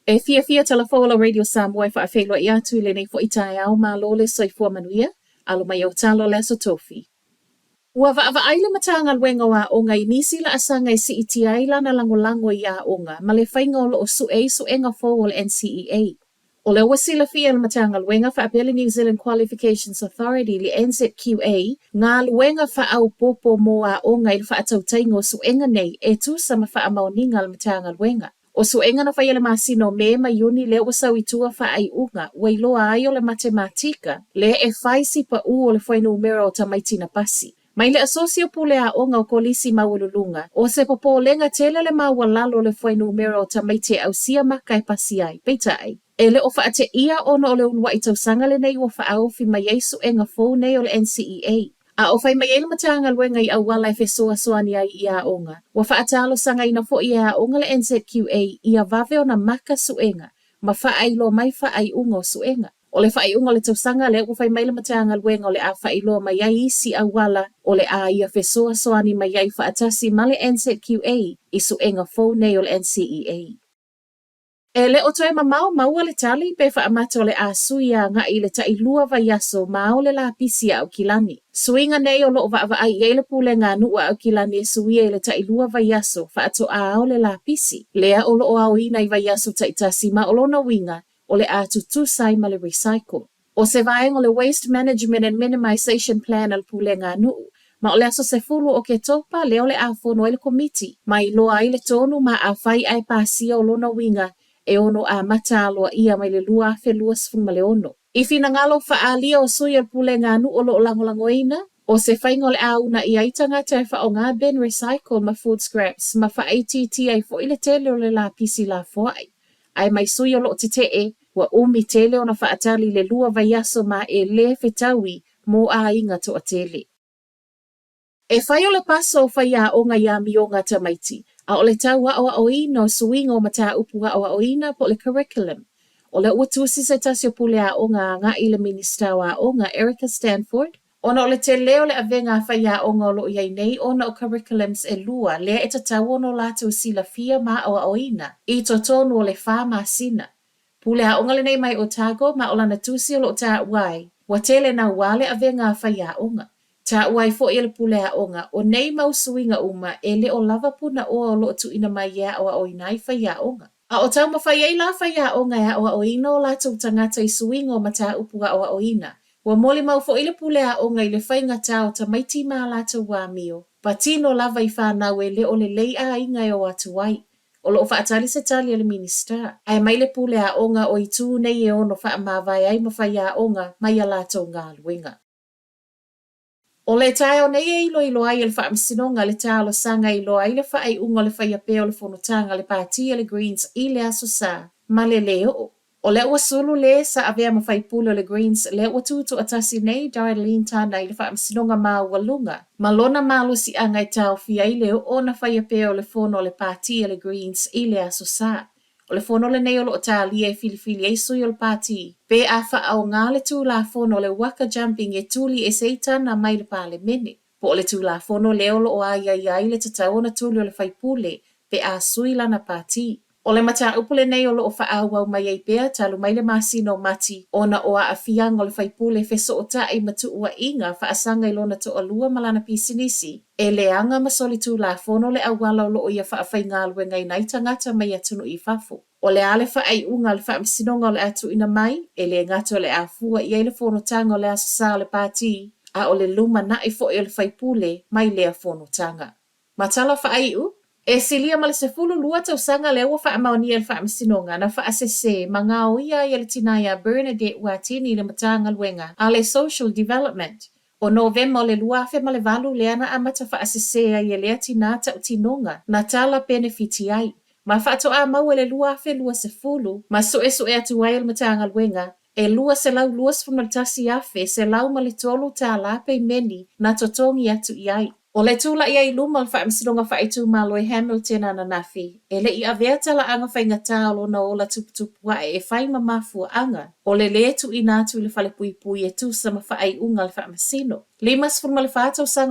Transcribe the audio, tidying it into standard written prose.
E fiafia Talafou la Radio Samoa e faafeiloai atu i lenei foi taeao malo le soifua manuia, alo mai au talo le aso tofi. Ua vaavaai le Matagaluega o Aoga i nisi laasaga e siitia ai lana lagolago i aoga ma le faiga o lo o sue ai suega fou o le NCEA. O lea ua silafia e le Matagaluega faapea le New Zealand Qualifications Authority le NZQA galuega faaopoopo mo aoga i le faatautaiga o suega nei e tusa ma faamaoniga a le Matagaluega. O suega na faia i le masina o Me ma Iuni lea ua sau i tua faaiuga ua iloa ai o le matematika lea e fai si paʻu o le fuainumera o tamaiti na pasi. Mai le Asosi o Pule Aoga o Kolisi Maualuluga, o se popolega tele le maualalo o le fuainumera o tamaiti e ausia maka e pasi ai. Peitai, e le o faateia ona o le uluai tausaga lenei ua faaofi mai ai suega fou nei o le NCEA. A o fai mai ai le Matagaluega i auala e fesoasoani ai i aoga, ua faatalosagaina foi e aoga le NZQA ia vave ona maka suega ma faailoa mai faaiuga o suega. O le faaiuga o le tausaga lea ua fai mai le Matagaluega o le a faailoa mai ai isi auala o le a ia fesoasoani mai ai faatasi ma le NZQA i suega fou nei o le NCEA. E le o toe mamao maua le tali pe faamata o le a sui agai i le tailua vaiaso ma ao le lapisi a Aukilani. Suiga nei o lo o vaavaai i ai le pulega a nuu a Aukilani e suia i le tailua vaiaso faatoa ao le lapisi, lea o lo o aoina i vaiaso taitasi ma o lona uiga o le a tutusa ai ma le recycle. O se vaega o le Waste Management and Minimisation Plan a le pulega a nuu, ma o le aso 10 o Oketopa lea o le a fono ai le komiti, ma iloa ai le tonu ma afai ae pasia o lona uiga e ono amata aloaia mai le 2026. I finagalo faaalia o sui o le pulega a nuu o lo o lagolagoina, o se faiga o le a uunaia ai tagata e faaaoga bin recycle ma food scraps ma faaitiitia ai foi le tele o le lapisi lafoai. Ae mai sui o lo o tetee, ua umi tele ona faatali le lua vaiaso ma e lē fetaui mo aiga toatele. E fai o le paso o faiaoga i amioga a tamaiti, a o le tau aoaoina o suiga o mataupu aoaoina po o le curriculum. O lea ua tusi se tasi o pule aoga agai i le Minisita o Aoga Erica Stanford, ona o le tele o le avega a faiaoga o lo o i ai nei ona o curriculums e lua lea e tatau ona o latou silafia ma aoaoina i totonu o le 4 masina. Pule aoga lenei mai Otago ma o lana tusi o lo o taua ai, ua tele naua le avega a faiaoga. Taua ai foi e le pule aoga, o nei mau suiga uma e le o lava punaoa o lo o tuuina mai e aoaoina ai faiaoga. A o taumafai ai la faiaoga e aoaoina o latou tagata i suiga o mataupu aoaoina, ua molimau foi le pule aoga i le faigata o tamaiti ma a latou amio, patino lava i fanau e le o lelei aiga e o atu ai. O lo o faatali se tali a le Minisita, ae mai le pule aoga o itu nei e ono faamavae ai ma faiaoga mai a latou galuega. O le taeao nei e iloilo ai e le Faamasinoga le talosaga e iloa ai le faaiuga o le faia pea o le fonotaga a le Pati a le Greens i le Aso Sa ma le lē oo. O lea ua sulu lē sa avea ma faipule o le Greens lea ua tutoatasi nei Darlene Tana i le Faamasinoga Maualuga ma lona malosiaga e taofia ai le oo ona faia pea o le fono a le Pati a le Greens i le Aso Sa. O le fono lenei o lo o talia e filifili ai sui o le Pati pe a faaaoga le Tulafono o le Waka Jumping e tuli ese ai Tana mai le Palemene. Po o le Tulafono lea o lo o aiaia ai le tatau ona tuli o le faipule pe a sui lana Pati. O le mataupu lenei o lo o faaauau mai ai pea talu mai le masina o Mati ona o aafiaga o le faipule fesootai ma tuuaiga faasaga i lona toalua ma lana pisinisi e leaga ma solitulafono le auala o lo o ia faafaigaluegaina ai tagata mai atunuu i fafo. O le a le faaiuga a le Faamasinoga o le a tuuina mai, e le gata o le a fua i ai le fonotaga o le Aso Sa o le Pati, a o le lumanai foi o le faipule mai lea fonotaga. Ma tala faaiu, e silia ma le 12 tausaga lea ua faamaonia e le Faamasinoga na faasese ma gaoia ai e le tina ia Bernadette Watini i le Matagaluega a le Social Development O Novema o le 2008 lea na amata faasese ai e lea tinā tautinoga na tala penefiti ai, ma faatoa maua i le 2020 ma suesue atu ai e le Matagaluega e $221,103 peimeni na totogi atu i ai. O le tulai ai i luma o le Faamasinoga Faaitumalo i Hamilton ananafi, e le i avea talaaga faigata o lona ola tuputupu ae e fai ma mafuaaga o le lē tuuina atu i le falepuipui e tusa ma faaiuga a le Faamasino. 54 tausaga.